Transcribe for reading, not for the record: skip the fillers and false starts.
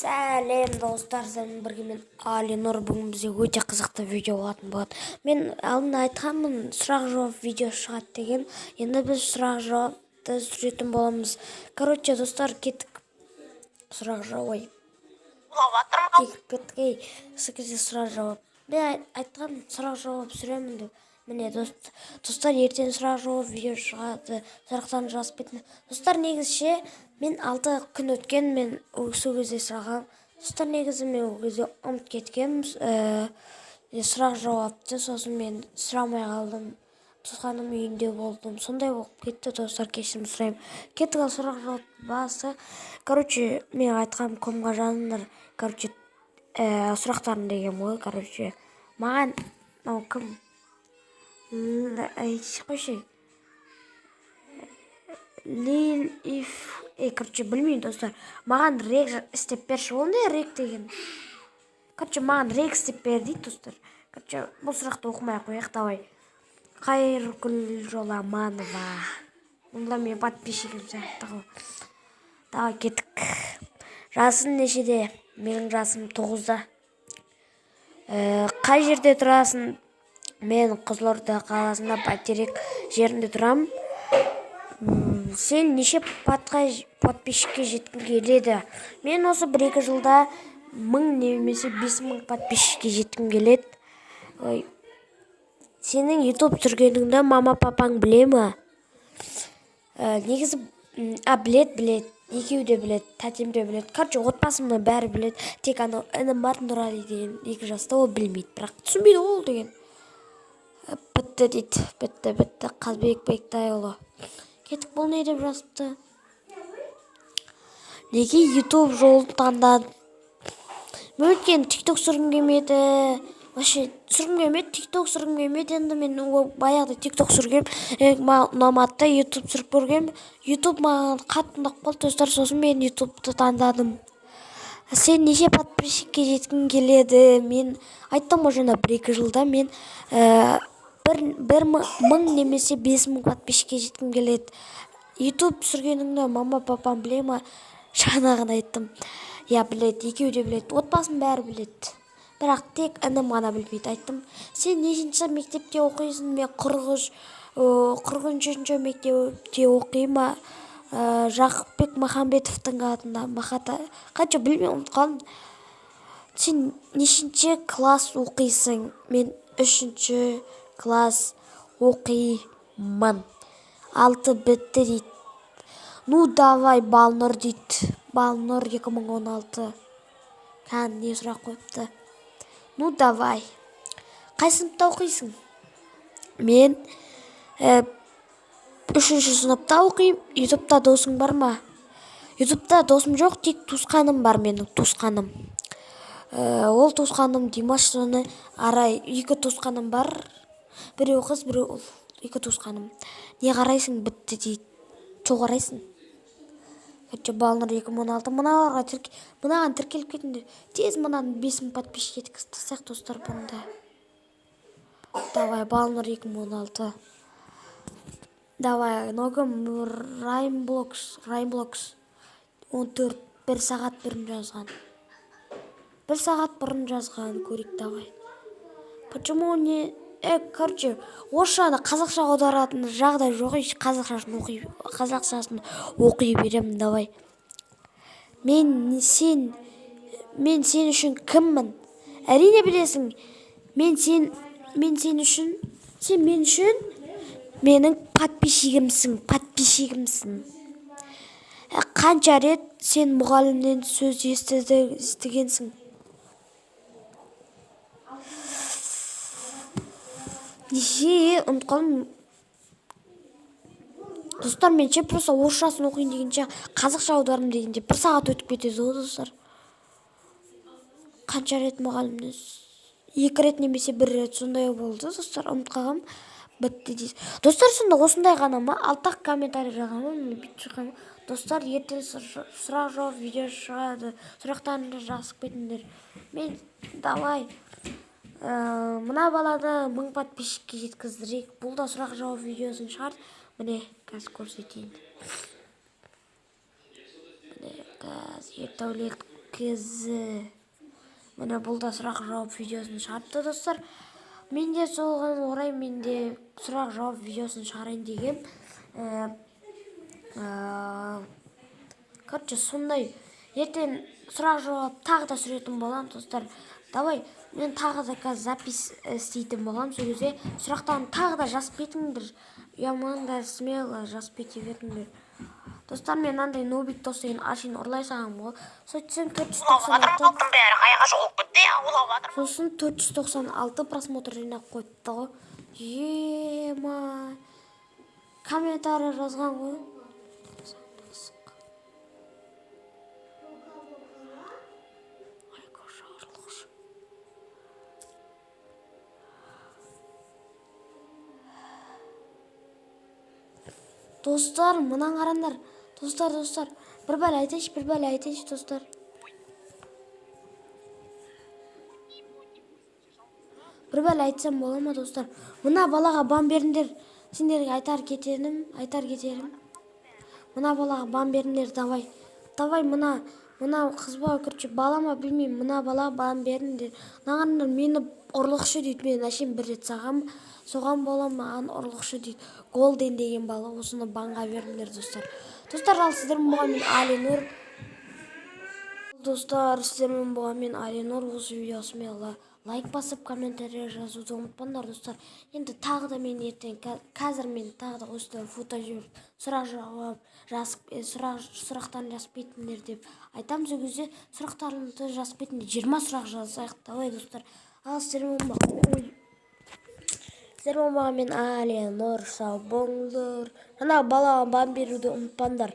Сәлем, достар! Сіздермен бірге мен, Алинұр. Бүгін бізде өте қызықты видео болатын болады. Мен алдында айтқанмын, сұрақ жауап видео шығады деген. Енді біз сұрақ жауапты түсіретін боламыз. Короче, достар, кеттік. Сұрақ жауап, ой, кеттік, кеттік. Ей, сол кезде сұрақ жауап, мен айтқанмын, сұрақ жауап түсіремін деп. Міне, достар, ертең сұрақ жауап видео шығады, сұрақтарын жазып кетіңдер. Достар, негізі ше, мен 6 күн өткен, мен сол кезде сұрағам. Достар, негізі мен ол кезде ұмытып кеткенмін сұрақ жауапты. Сосын мен сұрамай қалдым, туысқаным үйінде болдым, сондай болып кетті. Достар, кешірім сұраймын. Кеттік, ал сұрақ жауап басы. Короче, мен айтқанмын, комға жазыңдар, короче, сұрақтарын деген ғой. Короче, маған мынау кім, қойшы, Лил if, ей, короче, білмеймін. Достар, маған рек істеп берші. Ол не, рек деген? Короче, маған рек істеп бер дейді. Достар, короче, бұл сұрақты оқымай ақ қояйық. Давай, Қайыргүл Жоламанова, мұнда менің подписчигім сияқты ғой. Давай, кеттік. Жасың нешеде? Менің жасым 9-да. Қай жерде тұрасың? Мен Қызылорда қаласында, Бәйтерек жерінде тұрамын. Сен неше подписчикке жеткің келеді? Мен осы 1-2 жылда 1000 немесе 5000 подписчикке жеткім келеді. Ой, сенің ютуб түсіргеніңді мама папаң біле ма? Негізі а, біледі, біледі, екеуі де біледі, тәтем де біледі. Короче, отбасымның бәрі біледі. Тек анау інім бар, Нұрали деген, 2 жаста, ол білмейді, бірақ түсінбейді ғой ол деген. Бітті дейді, бітті, бітті. Қазбек Бектайұлы, кеттік. Бұл не деп жазыпты? Неге ютуб жолын таңдадың? Мен өйткені тикток түсіргім келмеді, вообще түсіргім келмеді, тикток түсіргім келмеді. Енді мен ол баяғыда тикток түсіргем, маған ұнамады да, ютуб түсіріп көргем. Ютуб маған қатты ұнап қалды, достар. Сосын мен ютубты таңдадым. Сен неше подписчикке жеткің келеді? Мен айттым ғой жаңа, 1-2 жылда мен бір мың немесе 5000 подписчикке жеткім келеді. Ютуб түсіргеніңді мама папам біле ма? Жаңа ғана айттым, иә, біледі, екеуі де біледі, отбасым бәрі біледі, бірақ тек інім ғана білмейді. Айттым. Сен нешінші мектепте оқисың? Мен 43-ші мектепте оқимын, Жақыпбек Махамбетовтің атында, Махата, қанша, білмей, ұмытып қалдым. Сен нешінші класс оқисың? Мен үшінші класс оқимын. Алты бітті дейді. Ну давай, Балнұр дейді, Балнұр 2016. Кәні, не сұрақ қойыпты? Ну давай. Қай сыныпта оқисың? Мен үшінші сыныпта оқимын. Ютубта досың бар ма? Ютубта досым жоқ, тек туысқаным бар, менің туысқаным. Ол туысқаным Димаш, соны Арай, екі туысқаным бар, біреу қыз, біреу ұл, екі туысқаным. Не қарайсың? Бітті дейді. Че қарайсың? Короче, Балнұр 2016, мыналарға мынаған тіркеліп кетіңдер тез, мынаны 5000 подписчик жеткізіп тастайық, достар, бұнда. Давай, Балнұр 2016, давай. Мынау кім? Раймблокс, Раймблокс 14, бір сағат бұрын жазған, бір сағат бұрын жазған. Көрейік, давай. Почему не, короче, орысшаны қазақша аударатын жағдай жоқ. Еш, қазақшасын оқи беремін. Давай. Мен сен үшін кіммін? Әрине, білесің. Мен сен үшін, сен мен үшін менің подписчигімсің, подписчигімсің. Қанша рет сен мұғалімнен сөз естігенсің? Неше, ұмытып қалдым, достар. Мен ше, просто орысшасын оқиын дегенше, қазақша аударамын дегенде бір сағат өтіп кетеді ғой, достар. Қанша рет мұғалімнен? Екі рет немесе бір рет, сондай болды, достар, ұмытып қалғанмын. Бітті дейді. Достар, сонда осындай ғана ма? Алты ақ комментарий жазған ба? Мен бүйтіп шыққан. Достар, ертең сұрақ жауап видео шығады, сұрақтарыңды жазып кетіңдер. Мен, давай, мына баланы 1000 подписчикке жеткіздірейік. Бұл да сұрақ жауап видеосын шығарды. Міне, қазір көрсетейін. Міне, қазір Ердәулет. Кз. Міне, бұл да сұрақ жауап видеосын шығарыпты, достар. Мен де соған орай, мен де сұрақ жауап видеосын шығарайын дегем. Короче, сондай, ертең сұрақ жауап тағы да түсіретін боламын, достар. Давай, мен тағы да қазір запись істейтін боламын. Сол кезде сұрақтарын тағы да жазып кетіңдер, ұялмаңдар, смело жазып кете беріңдер. Достар, мен андай Нубик дос деген ашин ұрлай салғанмын ғой. Сөйтсем, 496 Халықтың бәрі қаяға жоғалып кетті, улап жатыр. Сосын 496 просмотр жинап қойыпты ғой. Ема, комментарий жазған ғой. Ай, ұрлықшы. Достар, мынаны қараңдар, достар. Достар, бір бәле айтайыншы, бір бәле айтайыншы, достар. Бір бәле айтсам бола ма, достар? Мына балаға бан беріңдер. Сендерге айтар кетерім, айтар кетерім, мына балаға бан беріңдер. Давай, давай, мына қыз ба, короче, бала ма, білмеймін, мына бала бан беріңдер. Мына қараңдар, мені ұрлықшы дейді. Мен әшейін бір рет сағам, соған бола, маған ұрлықшы дейді. Голден деген бала, осыны банға беріңдер, достар. Достар, ал сіздермен болған мен, Алинұр. Достар, сіздермен болған мен, Алинұр. Осы видео смело лайк басып, комментарий жазуды ұмытпаңдар, достар. Енді тағы да мен ертең, қазір мен тағы да осыдан фото жіберіп, сұрақ жауап жазып, сұрақтарын жазып кетіңдер деп айтамын. Сол кезде сұрақтарыңызды жазып кетіңдер. 20 сұрақ жазайық, давай, достар. Ал сіздермен болған мен, Алинұр. Сау болыңдар. Ана балаға бан беруді ұмытпаңдар.